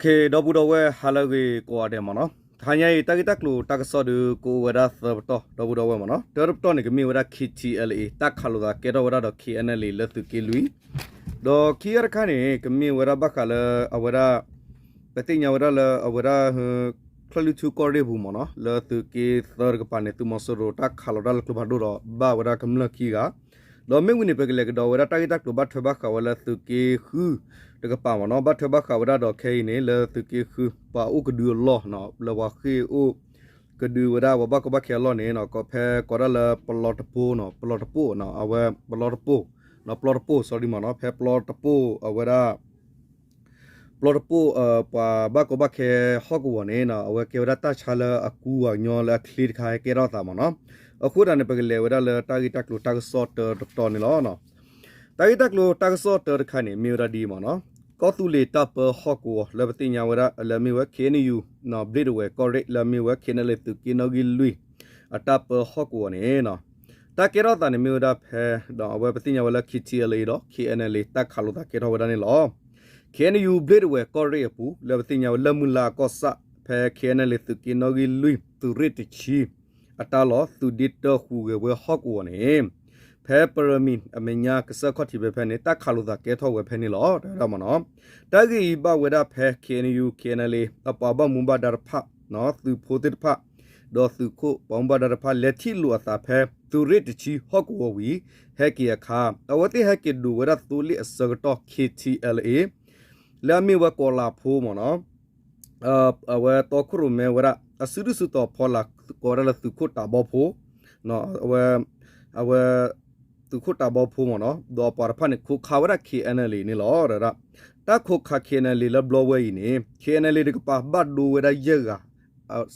ဒီပုၢ်ဒီဝဲၢ် ဟါလၢအဂ့ၤကိးဂၤဒဲးမ့ၢ်နီၤ, တဟါညါအံၤ တၢ်ဂ့ၢ်တၢ်ကျိၤတၢ်ကစီၣ်ဒုးကအိၣ်ဝဲဒၣ်သၢပတီၢ် ဒီပုၢ်ဒီဝဲၢ်မ့ၢ်နီၤ, တၢတပတီၢ်န့ၣ် ကမ့ၢ်ဝဲဒၣ် K T L A တၢ်ခးလိာ်သးကဲထီၣ်ဝဲဒၣ်ဒီး K N L A လၢသုးက့လွံၢ်, ဒီးခံဂၤတခါန့ၣ် ကမ့ၢ်ဝဲဒၣ်ဘၣ်ဃးလၢအဝဲဒၣ် ပသ့ၣ်ညါဝဲဒၣ်လၢအဝဲဒၣ် ချၢၣ်လွံၢ်ထူၣ်ကီၢ်ရ့ၣ်ပူၤမ့ၢ်နီၤ, လၢသုးက့သၢတကပၤန့ၣ် သုးမီၤစိရိၤတၢ်ခးလီၤတၢ်လၢကျိဖးဒိၣ်ဒီး ဘၣ်ဝဲဒၣ်ကမျၢၢ်ခံဂၤ, ဒီးမ့ၢ်ဝံၤန့ၣ် ပကလဲၤကဒီးဝဲဒၣ်တၢ်ဂ့ၢ်တၢ်ကျိၤဘၣ်ထွဲဘၣ်ဃးဝဲလၢသုးက့ဃုတကပၤမ့ၢ်နီၤ, ဘၣ်ထွဲဘၣ်ဃးဝဲဒၣ်ဒီးခဲအံၤန့ၣ် လၢသုးက့ဃု ပှၤအိၣ်ကဒုအလီၢ်နီၤ, လၢပှၤဃ့ၢ်အိၣ်ကဒုဝဲဒၣ်ပှၤဘၣ်ကီဘၣ်ခဲအလီၢ်န့ၣ်နီၤ, ကီးဖဲကိးဒၣ်လၢပလီတပိၢ်နီၤ, ပလီတပိၢ်နီၤ, အဝဲပလီတပိၢ်, ပလီတပိၢ် sorry မ့ၢ်နီၤ, ဖဲပလီတပိၢ်အဝဲဒၣ် ပျီတပိၢ် ပှၤဘၣ်ကီဘၣ်ခဲဟီၣ်ကဝီၤန့ၣ်နီၤ, အဝဲကဲဝဲဒၣ်တၢ်ဆါလၢအကူအညီလၢအချ့တခါဟဲကဲထီၣ်အသးမ့ၢ်နီၤ. အဃိသတးန့ၣ် ပကလဲၤဝဲဒၣ်လၢတၢ်ဂ့ၢ်တၢ်ကျိၤတၢ်ကစီၣ်တၢတပတီၢ်န့ၣ်လီၤ. တၢ်ဂ့ၢ်တၢ်ကျိၤတၢ်ကစီၣ်တၢတခါန့ၣ် မ့ၢ်ဝဲဒၣ်ဒ်အံၤမ့ၢ်နီၤ, ကီၢ်သူလ့ၤတၢ်ပၢဟီၣ်ကဝီၤလၢပသ့ၣ်ညါဝဲဒၣ်လၢအမ့ၢ်ဝဲ K N U ဘျ့းတဝဲၢ်ကီၢ်ရ့ၣ် လၢအမ့ၢ်ဝဲ K N L A သုးက့နီၣ်ဂံၢ်လွံၢ် အတၢ်ပၢဟီၣ်ကဝီၤန့ၣ် တၢ်ကဲထီၣ်သးန့ၣ်မ့ၢ်ဝဲဒၣ်ဖဲ ဒီးအဝဲပသ့ၣ်ညါဝဲလၢ K T L A ဒီး K N L A တၢ်ခးလိာ်သးကဲထီၣ်ဝဲဒၣ်န့ၣ်လီၤ. K N U ဘျ့းတဝဲၢ်ကီၢ်ရ့ၣ်အပူၤ လၢပသ့ၣ်ညါဝဲလၢမုၢ်လၢ်အကီၢ်ဆၣ် ဖဲ K N L A သုးက့နီၣ်ဂံၢ်လွံၢ် သုးရ့ၣ်တဆံ အတၢ်လီၢ် သုးဒ့တၢဃူးဂဲၤဝဲဟီၣ်ကဝီၤန့ၣ် ဖဲပရမံၤအမဲာ်ညါကစၢၢ်ခီၣ်ထံးဖဲဖဲန့ၣ် တၢ်ခးလိာ်သးကဲထီၣ်ဝဲဖဲန့ၣ်လီၤ တဲဝဲဒၣ်မ့ၢ်နီၤ. တၢ်ဂ့ၢ်အံၤဘၣ်ဝဲဒၣ်ဖဲ K N U K N L A အပှၤဘၣ်မူဘၣ်ဒါတဖၣ် သုးဖိသ့ၣ်တဖၣ် ဒီးသုးခိၣ်ပှၤမူဘၣ်ဒါတဖၣ် လဲၤထံၣ်လိာ်အသးဖဲ သုးရ့ၣ်တဆံဟီၣ်ကဝီၤဝံၤ ဟဲက့ၤအခါ အဝဲသ့ၣ်ဟဲက့ၤဒိးဝဲဒၣ်သိလ့ၣ်အဆၢကတီၢ် K T L A လၢအမ့ၢ်ဝဲကီၤလၤဖိမ့ၢ်နီၤ အဝဲတီခိၣ်ရိၣ်မဲဝဲဒၣ် အစုဒုၣ်စုတီၤဖီလာ် ကိးဝဲဒၣ်လၢသုးခိၣ်တးဘီဖိ အဝဲ အဝဲ သုးခိၣ်တးဘီဖိမ့ၢ်နီၤ ဒီးအပှၤတဖၣ်န့ၣ် ခိးခးဝဲဒၣ် K N L A န့ၣ်လီၤ. တၢ်ခိးခး K N L A လၢဘျီဝဲအံၤန့ၣ် K N L A တကပၤ ဘၣ်ဒိဝဲဒၣ်ယဲၢ်ဂၤ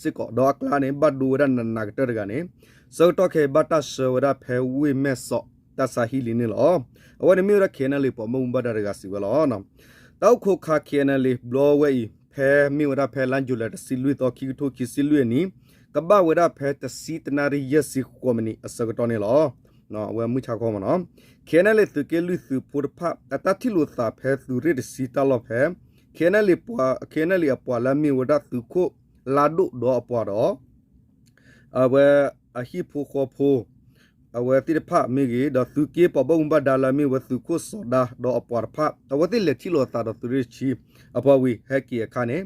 စ့ၢ်ကီး ဒီးအကျါန့ၣ် ဘၣ်ဒိဝဲဒၣ်နးနးကတၢၢ်တဂၤန့ၣ် ဆၢကတီၢ်ခဲအံၤ ဘၣ်တၢ်ဆှၢဝဲဒၣ်ဖဲဝ့ၢ်မဲၢ်စီး တၢ်ဆါဟံၣ်လံန့ၣ်လီၤ. အဝဲန့ၣ်မ့ၢ်ဝဲဒၣ် K N L A ပှၤဘၣ်မူဘၣ်ဒါတဂၤစံးဝဲလီၤ. တၢ်အိၣ်ခိးခး K N L A ဘျီဝဲအံၤ ဖဲမ့ၢ်ဝဲဒၣ်ဖဲလါယူၤလံ တဆံလွံၢ်သီ ခံကထိခံဆံလွံၢ်အနံၣ် ကဘၣ်ဝဲဒၣ်ဖဲတဆံတနၣ်ရံၣ်ယဲၢ်ဆံဃိးမံးနံးအဆၢကတီၢ်န့ၣ်လီၤ. အဝဲမုၢ်ဆါခီမ့ၢ်နီၤ K N L A သုးက့လွံၢ်သုးဖိတဖၣ် အတၢ်ထံၣ်လိာ်သးဖဲသုးရ့ၣ်တဆံတၢ်လီၢ်ဖဲ K N L A ပှၤ K N L A အပှၤလၢအမ့ၢ်ဝဲဒၣ်သုးခိၣ်လါဒိၣ်ဒီးအပှၤဒီး အဝဲအဟံၣ်ဖိဃီဖိ အဝဲသ့ၣ်တဖၣ်မ့ၢ်ဂ့ၤ ဒီးသုးက့ပှၤဘၣ်မူဘၣ်ဒါလၢအမ့ၢ်ဝဲသုးခိၣ်စီၤဒါဒီးအပှၤတဖၣ် အဝဲသ့ၣ်လဲၤထံၣ်လိာ်အသးဒီးသုးရ့ၣ်တဆံ အပှၤဝံၤဟဲက့ၤအခါန့ၣ်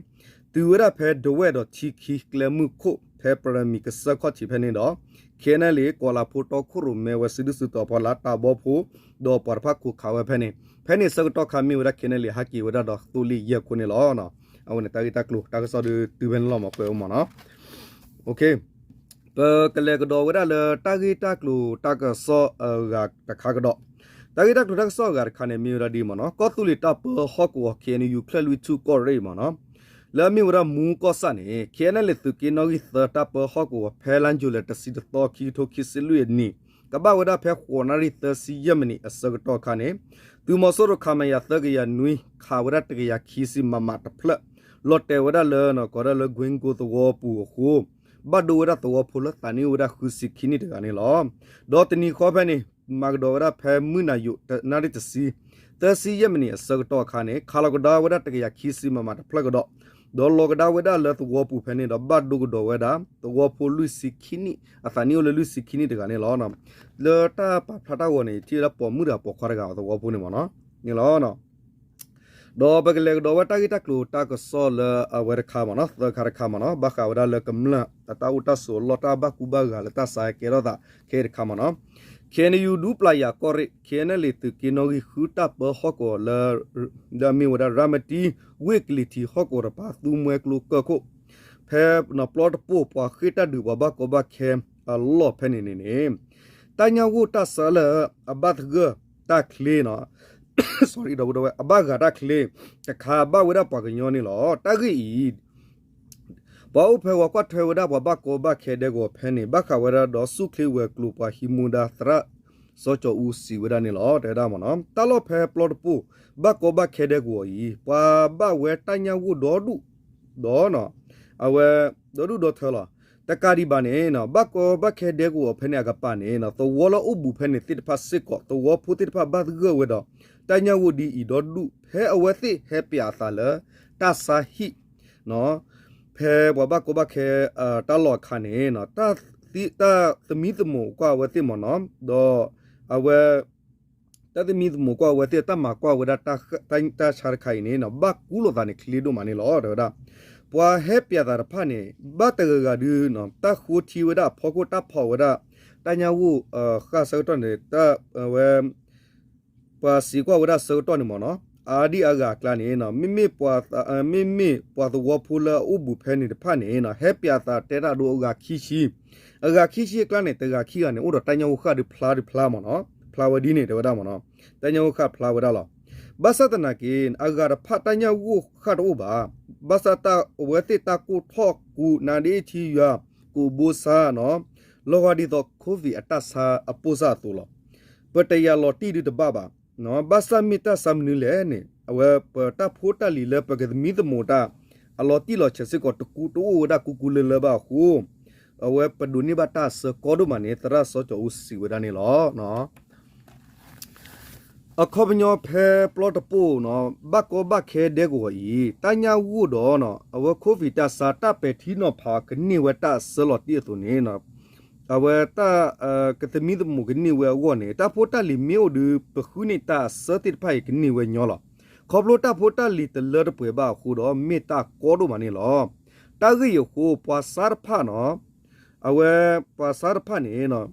တုၤဝဲဒၣ်ဖဲဒဝဲၢ်ဒီးထံခံကျဲမုၢ်ခိၣ် ဖဲပရမံၤကစၢၢ်ခီၣ်ထံးဖဲန့ၣ်ဒီး K N L A ကီၤလၤဖိတီခိၣ်ရိၣ်မဲဝဲစုဒုၣ်စုတီၤဖီလာ်တးဘီဖိ ဒီးအပှၤတဖၣ်ခိးခးဝဲဖဲန့ၣ် ဖဲန့ၣ်ဆၢကတီၢ်ခါမ့ၢ်ဝဲဒၣ် K N L A ဟဲက့ၤဝဲဒၣ်ဒီးသိလ့ၣ်ယဲၢ်ခိၣ်န့ၣ်လီၤ. အဝဲန့ၣ်တၢ်ဂ့ၢ်တၢ်ကျိၤတၢ်ကစီၣ်ဒုးတုၤဖဲန့ၣ်လီၤ မ့ၢ်ကွဲးအိၣ်မ့ၢ်နီၤ ပကလဲၤကဒီးဝဲဒၣ်လၢတၢ်ဂ့ၢ်တၢ်ကျိၤတၢ်ကစီၣ်အဂၤတခါကဒီး တၢ်ဂ့ၢ်တၢ်ကျိၤတၢ်ကစီၣ်အဂၤတခါန့ၣ် မ့ၢ်ဝဲဒၣ်ဒ်အံၤမ့ၢ်နီၤ ကီၢ်သူလ့ၤတၢ်ပၢဟီၣ်ကဝီၤ K N U ချၢၣ်လွံၢ်ထူၣ်ကီၢ်ရ့ၣ်မ့ၢ်နီၤ လၢအမ့ၢ်ဝဲဒၣ်မူကီၢ်ဆၣ်န့ၣ် K N L A သုးက့နီၣ်ဂံၢ်သၢတၢ်ပၢဟီၣ်ကဝီၤ ဖဲလါယူၤလံ တဆံတသီ ခံကထိခံဆံလွံၢ်အနံၣ် ကဘၣ်ဝဲဒၣ်ဖဲဃိးနၣ်ရံၣ်သၢဆံယဲၢ်မံးနံးအဆၢကတီၢ်အခါန့ၣ် သုးမီၤစိရိၤ ခမရ သၢကယၤနွံ ခးဝဲဒၣ် တကယၤခံဆံ MM တဖျၢၣ် လီၤတဲာ်ဝဲဒၣ်လၢ ကိးဒၣ်လၢ ကွ့ကိသဝီပူၤအဃိ ဘၣ်ဒိဝဲဒၣ်သဝီဖိလၢသးနံၣ်အိၣ်ဝဲဒၣ်ဃုဆံခံနံၣ်တဂၤန့ၣ်လီၤ. ဒီးတနံၤဃီဖဲန့ၣ် မၤကဒီးဝဲဒၣ်ဖဲမုၢ်နၤယိး တနၣ်ရံၣ်တဆံ သၢဆံယဲၢ်မံးနံးအဆၢကတီၢ်အခါန့ၣ် ခးလီၤကဒါဝဲဒၣ် တကယၤခံဆံ MM တဖျၢၣ်ကဒီး ဒီးလီၤကဒါဝဲဒၣ်လၢသဝီပူၤဖဲန့ၣ်ဒီး ဘၣ်ဒိကဒီးဝဲဒၣ် သဝီဖိလွံၢ်ဆံခံနံၣ် အသးနံၣ်အိၣ်လၢလွံၢ်ဆံခံနံၣ်တဂၤန့ၣ်လီၤ. လၢတၢ်ပာ်ဖျါတၢ်ဂီၤန့ၣ် ထံၣ်ဝဲဒၣ်ပိာ်မုၣ်တဂၤပိာ်ခွါတဂၤသဝီဖိန့ၣ်မ့ၢ်နီၤ န့ၣ်လီၤ. ဒီးပကလဲၤကဒီးဝဲတၢ်ဂ့ၢ်တၢ်ကျိၤတၢ်ကစီၣ်လၢအဝဲတခါမ့ၢ်နီၤ သၢခါတခါမ့ၢ်နီၤ ဘၣ်ဃးဝဲဒၣ်လၢကမျၢၢ်အတၢ်အိၣ်တၢ်ဆိးအလီၢ် တၢ်ဘၣ်ကူဘၣ်ဂာ်လၢတၢ်ဆါဟဲကဲထီၣ်သးခဲအံၤတခါမ့ၢ်နီၤ K N U ဒူပျၢ်ယၤကီၢ်ရ့ၣ် K N L A သုးက့နီၣ်ဂံၢ်ဃုတၢ်ပၢဟီၣ်ကဝီၤလၢ လၢအမ့ၢ်ဝဲဒၣ် ရၤမတံ ဝ့ၢ်ကလံၤထံးဟီၣ်ကဝီၤတပၤ သူမှဲကျိကၢၢ်ခိၣ် ဖဲပျီတပိၢ် ပှၤဃ့ၢ်တၢ်ဒုးပှၤဘၣ်ကီဘၣ်ခဲအလီၢ်ဖဲန့ၣ်န့ၣ်န့ၣ် တၢ်ညၣ်ဂိၢ်တၢ်ဆါလၢအဘၣ်သဂၢၢ်တၢ်ချ့ sorry ဒီပုၢ်ဒီဝဲၢ် အဘၣ်ဂာ်တၢ်ချ့ တခါဘၣ်ဝဲဒၣ်ပှၤကညီန့ၣ်လီၤ. တၢ်ဂ့ၢ်အံၤ ပှၤအိၣ်ဖဲဝဲကွၢ်ထွဲဝဲဒၣ်ပှၤဘၣ်ကီဘၣ်ခဲဒဲကဝီၤဖဲန့ၣ် ဘၣ်ဃးဝဲဒၣ်ဒီးဆူၣ်ချ့ဝဲၤကျိၤပှၤဟံးမူဒါသရၣ် စီၤကၠီၤအူစံးဝဲဒၣ်န့ၣ်လီၤ. တဲဝဲဒၣ်မ့ၢ်နီၤ တၢ်လီၢ်ဖဲပျီတပိၢ် ဘၣ်ကီဘၣ်ခဲဒဲကဝီၤအံၤ ပှၤဘၣ်ဝဲတၢ်ညၣ်ဂိၢ်ဒီဒူၣ် ဒီး အဝဲ ဒီဒူၣ်ဒီထၢလီၤ. တကးဒံးဘၣ်န့ၣ် ဘၣ်ကီဘၣ်ခဲဒဲကဝီၤဖဲန့ၣ်အကပၤန့ၣ် သဝီလၢအိၣ်ဘူးဖဲန့ၣ်သ့ၣ်တဖၣ်စ့ၢ်ကီး သဝီဖိသ့ၣ်တဖၣ်ဘၣ်သဂၢၢ်ဝဲဒီး တၢ်ညၣ်ဂိၢ်ဒ်အံၤဒီဒူၣ် ဖဲအဝဲသ့ၣ်ဟဲပျးအသးလၢ တၢ်ဆါဟံၣ် ဖဲပှၤဘၣ်ကီဘၣ်ခဲ တၢ်လီၢ်အခါန့ၣ် တၢ်သမံသမိးကွၢ်အဝဲသ့ၣ်မ့ၢ်နီၤ ဒီးအဝဲ တၢ်သမံသမိးကွၢ်အဝဲသ့ၣ် တၢ်မၤကွၢ်ဝဲဒၣ် တၢ်ဆါတခါအံၤန့ၣ် ဘၣ်ကူလိာ်သးန့ၣ် ချ့ဒိၣ်မးန့ၣ်လီၤ တဲဝဲဒၣ်. ပှၤဟဲပၠးသးတဖၣ်န့ၣ် ဘၣ်တဂၤဂၤဒု တၢ်ဃိထံဝဲဒၣ်အဖီခိၣ် တၢ်ဖီၣ်ဝဲဒၣ် တၢ်ညၣ်ဂိၢ်ဃၣ်ဆၢကတီၢ်န့ၣ် ဝဲ ပှၤစံးကွၢ်ဝဲဒၣ်ဆၢကတီၢ်န့ၣ်မ့ၢ်နီၤ အါဒံၣ်အါဂၤအကျါန့ၣ် မ့မ့ၢ်ပှၤသဝီဖိလၢအအိၣ်ဘူးဖဲန့ၣ်တဖၣ်န့ၣ် ဟဲပၠးသးတဲတၢ်ဒိအဂၤခံဆံ, အဂၤခံဆံအကျါန့ၣ် တဂၤခံဂၤန့ၣ် အိၣ်ဒီးတၢ်ညၣ်ဂိၢ်ဃၣ်ဒုဖျါဒုဖျါမ့ၢ်နီၤ ဖျါဝဲဒ်န့ၣ် တဲဝဲဒၣ်မ့ၢ်နီၤ တၢ်ညၣ်ဂိၢ်ဃၣ်ဖျါဝဲဒၣ်လီၤ. ဘၣ်ဆၣ်သနာ်က့ အဂၤတဖၣ်တၢ်ညၣ်ဂိၢ်ဃၣ်တအိၣ်ဘၣ်. ဘၣ်ဆၣ်အဝဲသ့ၣ်တၢ်ကိၢ်ထီၣ်ကူးနါဒ့ထံယွၤ ကိးဘိဆါနီၤ လီၤဂာ်ဒ်သိး COVID အတၢ်ဆါအပိၢ်စၢ်အသိးလီၤ. ပတယာ်လီၤတံၢ်ဒုတဘၣ်ဘၣ်. ဘၣ်ဆၣ်မ့ၢ်တၢ်ဆါမနုၤလဲၣ်န့ၣ် အဝဲပတၢ်ဖိတၢ်လံၤလၢပကသမံသမိးတၢ် အလီၤတံၢ်လီၤဆဲးစ့ၢ်ကီး တကူတအိၣ်ဝဲဒၣ်ကူကူလၢလၢဘၣ်အဃိ အဝဲပဒိးန့ၢ်ဘၣ်တၢ်အဆၢကီဒိၣ်မးန့ၣ် သရၣ်စီၤကၠီၤအူစံးဝဲဒၣ်န့ၣ်လီၤ. အခီပညီဖဲပျီတပိၢ်နီၤ ဘၣ်ကီဘၣ်ခဲဒဲကဝီၤအံၤ တၢ်ညၣ်ဂိၢ်ဒီး အဝဲ COVID တၢ်ဆါတၢ်ပဲာ်ထံနီၤဖးကန့ၢ်ဝဲတၢ်အဆၢလီၤတံၢ်အသိးန့ၣ် အဝဲတၢ်ကသမံသမိးကန့ၢ်ဝဲအဂီၢ်န့ၣ် တၢ်ဖိတၢ်လံၤမ့ၢ်အိၣ်ဒီး ပဃုန့ၢ်တၢ်အဆၢသ့ၣ်တဖၣ်အံၤကန့ၢ်ဝဲညီလီၤ. ခီဖျိတၢ်ဖိတၢ်လံၤတလၢတပှဲၤဘၣ်အဃိဒီး မ့ၢ်တၢ်ကီဒိၣ်မးန့ၣ်လီၤ. တၢ်ဂ့ၢ်အံၤအဃိ ပှၤဆါတဖၣ်နီၤ အဝဲပှၤဆါတဖၣ်န့ၣ်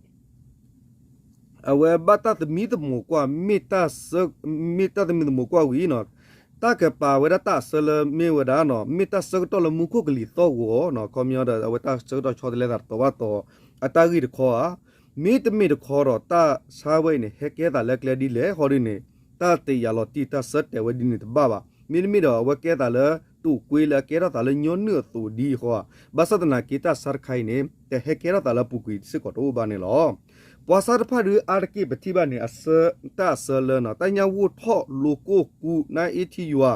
အဝဲဘၣ်တၢ်သမံသမိးကွၢ် မ့ၢ်တၢ်သမံသမိးကွၢ်ဝံၤနီၤ တၢ်ကပာ်ဝဲဒၣ်တၢ်အဆၢလၢမ့ၢ်ဝဲဒၣ်နီၤ မ့ၢ်တၢ်ဆၢကတီၢ်လၢမူခိၣ်ကလံၤသီၣ်ဂီၤနီၤ ခီပညီဒီးအဝဲတၢ်ဆၢကတီၢ်ဆီတလဲသးတတီၤဘၣ်တီၤ အတၢ်ဂ့ၢ်တခီဧါ. မ့တမ့ၢ်တခီဒီး တၢ်ဆါဝဲအံၤန့ၣ် ဟဲကဲသးလၢကျဲဒ်လဲၣ်ဃီဒ်န့ၣ် တၢ်တယာ်လီၤတံၢ်တၢ်ဆၢတဲာ်ဝဲဒ်န့ၣ်တဘၣ်ဘၣ်. မ့တမ့ၢ်ဒီး အဝဲကဲသးလၢ တိာ်ကွ့လၢအကဲထီၣ်သးလၢညီနုၢ်အသိးဒ်အဃီဧါ. ဘၣ်ဆၣ်သနာ်က့ တၢ်ဆါတခါအံၤန့ၣ် တဟဲကဲထီၣ်သးလၢအပူၤကွံာ်စ့ၢ်ကီးတအိၣ်ဘၣ်န့ၣ်လီၤ. ပှၤဆါတဖၣ်ဒုအါတက့ၢ်ပထံၣ်ဘၣ်န့ၣ် တၢ်အဆၢလၢ တၢ်ညၣ်ဂိၢ်ထီၣ်လိၤကိၢ်ကူးနါအ့ထံယွၤ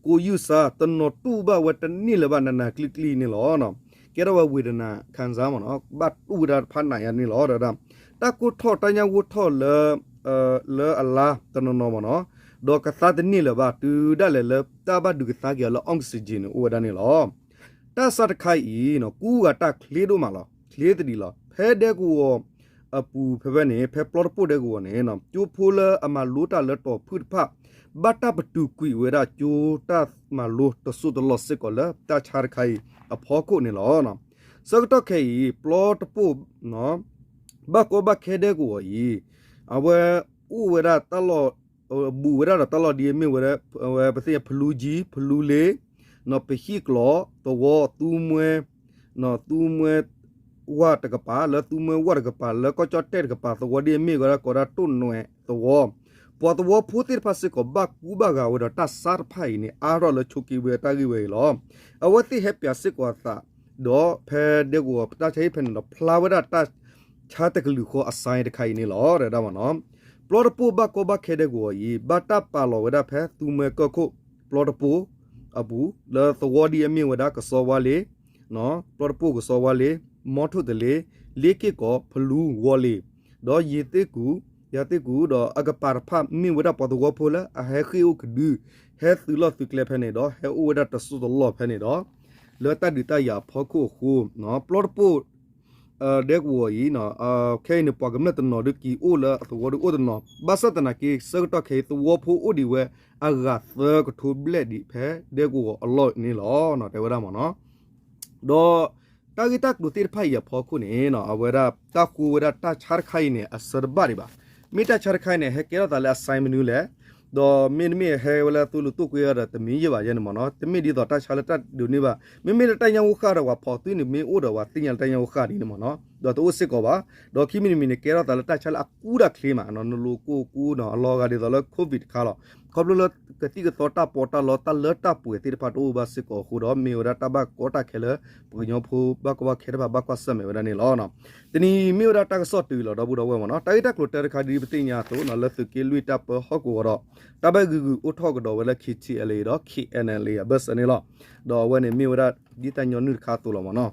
ကိးယုၢ်စါ တနီၤတူၢ်ဘၣ်ဝဲတန့ၢ်လၢၤဘၣ် နးနးကျံၤကျံၤန့ၣ်လီၤ. ကဲထီၣ်ဝဲဝေဒနာခံစား မ့ၢ်နီၤ ဘၣ်တူၢ်ဝဲဒၣ်တဖၣ်နးယါန့ၣ်လီၤ. တၢ်ကိၢ်ထီၣ်တၢ်ညၣ်ဂိၢ်ထီၣ်လၢ လၢအလါတနီၤနီၤမ့ၢ်နီၤ ဒီးကသါတန့ၢ်လၢၤဘၣ် တုၤဒၣ်လဲာ်လၢတၢ်ဘၣ်ဒုးကသါက့ၤအီၤလၢ oxygen န့ၣ် အိၣ်ဝဲဒၣ်န့ၣ်လီၤ. တၢ်ဆါတခါအံၤ ကူဂၤတၢ်ချ့ဒိၣ်မးလီၤ. ချ့သဒံးလီၤ. ဖဲဒဲကဝီၤအပူၤဖဲဖဲန့ၣ် ဖဲပျီတပိၢ်ဒဲကဝီၤန့ၣ် ကၠိဖိလၢအမၤလိတၢ်လၢတီၤဖုၣ်တဖၣ် ဘၣ်တၢ်ပတုာ်ကွံာ်ဝဲဒၣ်ကၠိတၢ်မၤလိတစိၢ်တလီၢ်စ့ၢ်ကီးလၢတၢ်ဆါတခါအံၤအဖီခိၣ်န့ၣ်လီၤ. ဆၢကတီၢ်ခဲအံၤ ပျီတပိၢ် ဘၣ်ကီဘၣ်ခဲဒဲကဝီၤအံၤ အဝဲအိၣ်ဝဲဒၣ်တၢ်လီၢ် ဘူးဝဲဒၣ်ဒီးတၢ်လီၢ်ဒ်အမ့ၢ်ဝဲ ပသ့ၣ်ညါဖလူကၠံ ဖလူလ့ ပဟံၣ်ကျီ သဝီ သူမွဲ သူမွဲဝၢ်တကပၤ လၢသူမွဲဝၢ်တကပၤ လၢကီၢ်ကၠီၣ်တဲၣ်တကပၤ သဝီဒ်အမ့ၢ်ဝဲဒၣ်ကိးဒၣ်တိၣ်နွဲသဝီ ပှၤသဝီဖိသ့ၣ်တဖၣ်စ့ၢ်ကီး ဘၣ်ကူဘၣ်ဂာ်ဝဲဒီးတၢ်ဆါတဖၣ်အံၤန့ၣ် အါထီၣ်လၢဆိးက့ဝဲတၢ်ဂ့ၢ်ဝဲအံၤလီၤ. အဝဲသ့ၣ်ဟဲပၠးစ့ၢ်ကီးအသး ဒီးဖဲဒဲကဝီၤပတၢ်ဆါဟံၣ်ဖဲန့ၣ်ဒီး ဖျါဝဲဒၣ်တၢ်ဆါတကလုာ်ဃီအစါတခါအံၤန့ၣ်လီၤ တဲဝဲဒၣ်မ့ၢ်နီၤ. ပျီတပိၢ်ဘၣ်ကီဘၣ်ခဲဒဲကဝီၤအံၤ ဘၣ်တၢ်ပာ်လီၤဝဲဒၣ်ဖဲသူမွဲကၢၢ်ခိၣ် ပျီတပိၢ်အပူၤ လၢသဝီဒ်အမ့ၢ်ဝဲဒၣ်ကစီဝါလ့ ပျီတပိၢ်ကစီဝါလ့ မီထိၣ်တလ့ လ့က့ၢ်ကီး ဖလူ ဝီၤလ့ၤ ဒီးယ့ၤသ့ၣ်ကူၣ် ယၤသ့ၣ်ကူၣ် ဒီးအကပၤတဖၣ်မ့ၢ်ဝဲဒၣ်ပှၤသဝီဖိလၢအဟဲဃ့ၢ်အိၣ်ကဒု ဟဲသုးလီၢ်သုးကျဲဖဲန့ၣ်ဒီး ဟဲအိၣ်ဝဲဒၣ်တစိၢ်တလီၢ်ဖဲန့ၣ်ဒီး လၢတၢ်ဒုးတၢ်ယၤအဖီခိၣ်အဃိ ပျီတပိၢ် ဒဲကဝီၤအံၤ ခဲအံၤန့ၣ် ပှၤကမျၢၢ်တနီၤဒုးက့ၤအိၣ်လၢအသဝီဒုးအိၣ်တနီၤ ဘၣ်ဆၣ်သနာ်က့ ဆၢကတီၢ်ခဲအံၤ သဝီဖိအိၣ်ဒံးဝဲ အဂၤသၢကထိဘျဲၣ်ဒံးဖဲဒဲကဝီၤအလီၢ်န့ၣ်လီၤ တဲဝဲဒၣ်မ့ၢ်နီၤ. ဒီးတၢ်ဂ့ၢ်တၢ်ကျိၤသ့ၣ်တဖၣ်အံၤအဖီခိၣ်န့ၣ် အဝဲဒၣ်တၢ်ဃိဝဲဒၣ်တၢ်ဆါတခါအံၤန့ၣ် အဆၢတဘၣ်ဒံးဘၣ်. မ့ၢ်တၢ်ဆါတခါအံၤန့ၣ် ဟဲကဲထီၣ်သးလၢအစါမနုၤလဲၣ် ဒီးမ့တမ့ၢ်ဟဲဝဲလၢသိလ့ၣ်တိၢ်ကွံာ်ဒီးတမံၤယဲၢ်ဘၣ်ယဲန့ၣ်မ့ၢ်နီၤ တမ့ၢ်ဒ်သိးတၢ်ဆါလၢတၢ်ဒုးန့ၢ်ဘၣ် မ့မ့ၢ်လၢတၢ်ညၣ်ဂိၢ်ဃၣ်ဒီးပှၤဖီၣ်သုန့ၣ် မ့ၢ်အိၣ်ဒီးပှၤသ့ၣ်ညါလၢတၢ်ညၣ်ဂိၢ်ဃၣ်ဒ်န့ၣ်မ့ၢ်နီၤ ဒီးတအိၣ်စ့ၢ်ကီးဘၣ် ဒီးခံမံၤတမံၤန့ၣ် ကဲထီၣ်သးလၢတၢ်ဆါလၢအကူတၢ်ချ့မး နလိၤကိၢ်ကူနီၤ အလီၤဂာ်ဒ်သိးလၢ COVID တခါလီၤ ခီဖျိလၢကသံၣ်ကသီတၢ်ပီးတၢ်လီ တၢ်လၢတၢ်ပှဲၤသ့ၣ်တဖၣ်တအိၣ်ဘၣ်စ့ၢ်ကီးအဃိဒီး မ့ၢ်ဝဲဒၣ်တၢ်ဘၣ်ကီတၢ်ခဲလၢ ပှၤကညီဖိဘၣ်ကီဘၣ်ခဲတဖၣ်ဘၣ်ကွၢ်ဆၢၣ်မဲာ်ဝဲဒၣ်န့ၣ်လီၤ. တနံၤမ့ၢ်ဝဲဒၣ်တၢ်ကစီၣ်တုၤလီၤဒီပုၢ်ဒီဝဲၢ်မ့ၢ်နီၤ တၢ်ဂ့ၢ်တၢ်ကျိၤတၢ်တခါဒ်ပသ့ၣ်ညါအသိးနီၤ လၢသုးက့လွံၢ်တၢ်ပၢဟီၣ်ကဝီၤဒီး တၢ်ဘၣ်ဂုာ်ဂုာ်အိၣ်ထီၣ်ကဒီးဝဲလၢ KTLA ဒီး KNLA အဘၢၣ်စၢၤန့ၣ်လီၤ. ဒီးအဝဲန့ၣ်မ့ၢ်ဝဲဒၣ်ဒ်တၢ်ညီနုၢ်တခါအသိးလီၤမ့ၢ်နီၤ.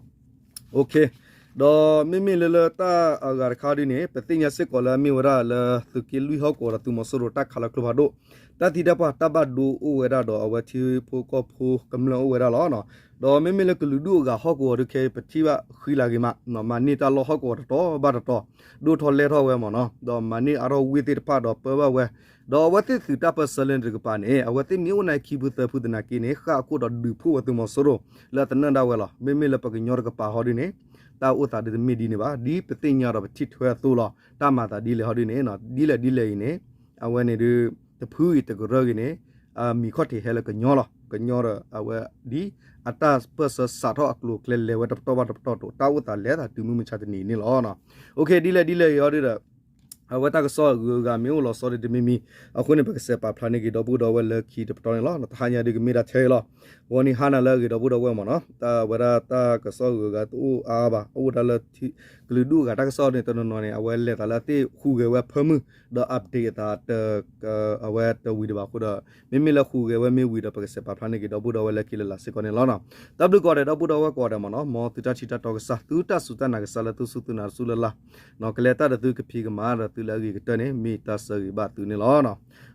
ဒီးမ့မ့ၢ်လၢလၢတၢ်အဂၤတခါဒ်န့ၣ် ပသ့ၣ်ညါစ့ၢ်ကီးလၢအမ့ၢ်ဝဲဒၣ်လၢသုးက့လွံၢ်ဟီၣ်ကဝီၤဒီးသုးမီၤစိရိၤတၢ်ခးလီၤကျိဖးဒိၣ် တၢ်သံတၢ်ပှၢ်တၢ်ဘၣ်ဒိအိၣ်ဝဲဒၣ်ဒီး အဝဲထံဖိကီၢ်ဖိကမျၢၢ်အိၣ်ဝဲဒၣ်လီၤ. ဒီးမ့မ့ၢ်လၢကလုာ်ဒူၣ်အဂၤဟီၣ်ကဝီၤဒုးခဲအံၤ ပထံၣ်ဘၣ်ဃံလၤဂ့ၤမး, မၤန့ၢ်တၢ်လီၢ်ဟီၣ်ကဝီၤတတီၤဘၣ်တတီၤ, ဒိၣ်ထီၣ်လဲၢ်ထီၣ်ဝဲမ့ၢ်နီၤ, ဒီးမၤန့ၢ်အါထီၣ်ဝ့ၢ်သ့ၣ်တဖၣ်ဒီးပၢဘၣ်ဝဲ, ဒီးအဝဲသ့ၣ်သုးတၢ်ပၢၢ်ဆၢလၢန့ၣ်တကပၤန့ၣ် အဝဲသ့ၣ်မ့ၢ်အိၣ်န့ၣ်ခံဖုသၢဖုသနာ်က့န့ၣ် ဃၣ်အခိၣ်ဒီးဒုးဖှိၣ်ဝဲသုးမီၤစိရိၤလၢအသနၢၣ်ဒၣ်ဝဲလီၤ. မ့မ့ၢ်လၢပကညီတကပၤဟီဒုန့ၣ် တၢ်အိၣ်သးဒုးတမ့ၢ်ဒ်န့ၣ်ဘၣ်, ဒ်ပသ့ၣ်ညါဒီးပထံၣ်ထွဲအသိးလီၤ. တၢ်မၤသးဒ်လဲၣ်ဟီဒုန့ၣ် ဒ်လဲၣ်ဒ်လဲၣ်အံၤန့ၣ် အဝဲန့ၣ်ဒုး တဖုဂ့ၤတကရၢဂ့ၤန့ၣ် မံၤခီၣ်ထံးဟဲလၢကညီလီၤ. ကညီဒီးအဝဲဒ်အတၢ်ပၢၢ်ဆၢစးထီၣ်အကျိၤအကျဲလဲၤဝဲတပတီၢ်ဘၣ်တပတီၢ်တိၤ တၢ်အိၣ်သးလဲၤသးတုၤမုၢ်မဆါတနံၤန့ၣ်လီၤ. အိၣ်ခ့ ဒ်လဲၣ်ဒ်လဲၣ်ဂ့ၤဟီဒုဒီး အဝဲတၢ်ကစီၣ်အဂုၤအဂၤမ့ၢ်အိၣ်လီၤဆီဒ်တမံၤမံၤ အဃိန့ၣ် ပကစဲးပာ်ဖျါန့ၢ်က့ၤဒီပုၢ်ဒီဝဲၢ်လၢခံတပတီၢ်န့ၣ်လီၤ. တဟါညါဒုးကမ့ၢ်ဒၣ်ထဲအံၤလီၤ. ဂီၤနံၤဟါနၤလၢအဂ့ၤဒီပုၢ်ဒီဝဲၢ်မ့ၢ်နီၤ, တၢ်ဝဲဒၣ်တၢ်ကစီၣ်အဂုၤအဂၤတအိၣ်အါအါဘၣ်, အိၣ်ဝဲဒၣ်လၢ ကလုာ်ဒူၣ်အဂၤတၢ်ကစီၣ်န့ၣ် တနီၤနီၤန့ၣ် အဝဲလဲၤသးလၢအသ့ၣ်ဟူးဂဲၤဝဲဖၢမုၢ် ဒီး update အသး အဝဲတဝံၤဒံးဘၣ်အဃိဒီး မ့မ့ၢ်လၢဟူးဂဲၤဝဲမ့ၢ်ဝံၤဒီး ပကစဲးပာ်ဖျါန့ၢ်က့ၤဒီပုၢ်ဒီဝဲၢ်လၢခံလၢလာ်စ့ၢ်ကီးန့ၣ်လီၤ. တၢ်ဘျုးကိးဂၤဒဲး ဒီပုၢ်ဒီဝဲၢ်ကိးဂၤဒဲးမ့ၢ်နီၤ, မ်သုတၢ်ထံၣ်တၢ်တီကစၢ် သုတၢ်စူၢ်တၢ်နာ်ကစၢ်လၢသုစူၢ်သုနာ်တစူၢ်လၢ်လၢ်, ကလဲၤတၢ်ဒီးသုကဖံးကမၤဒီးသုလၢအဂ့ၤကတၢၢ်န့ၣ် မ့ၢ်တၢ်ဆၢဂ့ၤဘၣ်သုန့ၣ်လီၤ.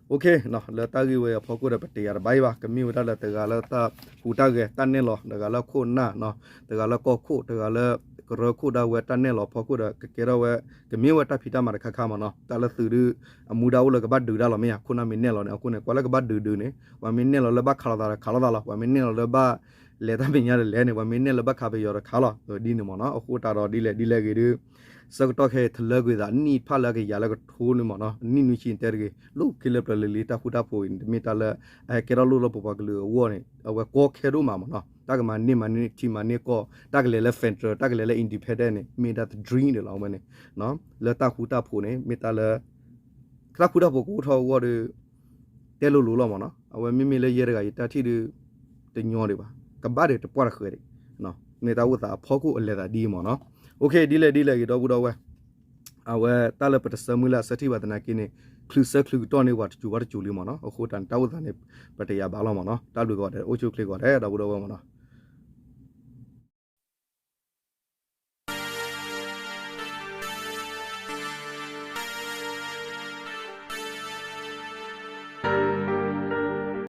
အိၣ်ခ့, လၢတၢ်ဂ့ၢ်ဝဲအဖီခိၣ်ဒီး ပတယာ်တဘၣ်အံၤဘၣ်, ကမ့ၢ်ဝဲဒၣ်လၢတဂၤလၢတၢ်ဟူးတၢ်ဂဲၤတၢ်နဲၣ်လီၤ, တဂၤလၢခိၣ်နၢ်, တဂၤလၢကီၢ်ခိၣ်, တဂၤလၢကရၢခိၣ်ဒၣ်ဝဲတၢ်နဲၣ်လီၤအဖီခိၣ်ဒီး ကကဲထီၣ်ဝဲ ကမ့ၢ်ဝဲတၢ်ဖံးတၢ်မၤတခါခါမ့ၢ်နီၤ, တၢ်လၢသုးဒုး အမူဒါအိၣ်လၢကဘၣ်ဒုးတၢ်လီၤ မ့ၢ်ဧါ, ခိၣ်နၢ်မ့ၢ်နဲၣ်လီၤန့ၣ် အဃိန့ၣ် ကွၢ်လၢကဘၣ်ဒုးဒုးန့ၣ် ပှၤမ့ၢ်နဲၣ်လီၤလၢဘၣ်ခးလိာ်သးဒီးခးလိာ်သးလီၤ, ပှၤမ့ၢ်နဲၣ်လီၤလၢဘၣ်လဲၤတၢ်မဲာ်ညါဒီးလဲၤန့ၣ်, ပှၤမ့ၢ်နဲၣ်လီၤလၢဘၣ်ခးပယီၤဒီးခးလီၤ, ဒ်န့ၣ်မ့ၢ်နီၤ, အဃိတၢ်ဒီးဒ်လဲၣ်ဒ်လဲၣ်ဂ့ၤဒုး ဆၢကတီၢ်ခဲအံၤ တလၢကွံာ်သးနံၣ်တဖၣ်လၢအကယၤလၢကထိန့ၣ်မ့ၢ်နီၤ, နံၣ်နွံဆံတဲတဂ့ၤ, လိၣ်ခဲလၢာ်ပျၢၤလံၤလံၤ တၢ်ဃူတၢ်ဖိးအံၤန့ၣ် တမ့ၢ်တၢ်လၢ အဟဲကဲထီၣ်လိၣ်လၢပပှၤကလုာ်အဂီၢ်န့ၣ် အဝဲကီခဲဒိၣ်မးမ့ၢ်နီၤ, တၢ်ကမၤန့ၢ်မၤန့ၢ်ထံမၤန့ၢ်ကီၢ် တၢ်ကလဲၤလၢ federal တၢ်ကလဲၤလၢ independent န့ၣ် မ့ၢ်ဒၣ်တ dream န့ၣ်လီၤ, အဝဲန့ၣ် လၢတၢ်ဃူတၢ်ဖိးန့ၣ် မ့ၢ်တၢ်လၢ တၢ်ဃူတၢ်ဖိးကအိၣ်ထီၣ်အဂီၢ်ဒီး တဲလိၤလိၤလီၤမ့ၢ်နီၤ, အဝဲမ့မ့ၢ်လၢယဲတဂၤယတၢ်ထံၣ်ဒုး တညီဒံးဘၣ်, ကဘၣ်ဒီးတပှၢ်တဃၢၤဒံး, မ့ၢ်တၢ်အိၣ်သးအဖီခိၣ်အလဲၤသးဒ်အံၤမ့ၢ်နီၤ, အိၣ်ခ့ ဒ်လဲၣ်ဒ်လဲၣ်ဂ့ၤဒီပုၢ်ဒီဝဲၢ် အဝဲတၢ်လၢပတဆၢမုၢ်လၢ်အဆၢထံၣ်ဘၣ်သနာ်က့န့ၣ် ချုးဆၢချုးကတီၢ်န့ၢ်ပှၤတစိၤဘၣ်တစိၤလံမ့ၢ်နီၤ, အဃိတၢ်န့ၣ် တၢ်အိၣ်သးန့ၣ် ပတယာ်ဘၣ်လီၤမ့ၢ်နီၤ, တၢ်ဘျုးကိးဂၤဒဲး အိၣ်ဆူၣ်အိၣ်ချ့ကိးဂၤဒဲး ဒီပုၢ်ဒီဝဲၢ်မ့ၢ်နီၤ.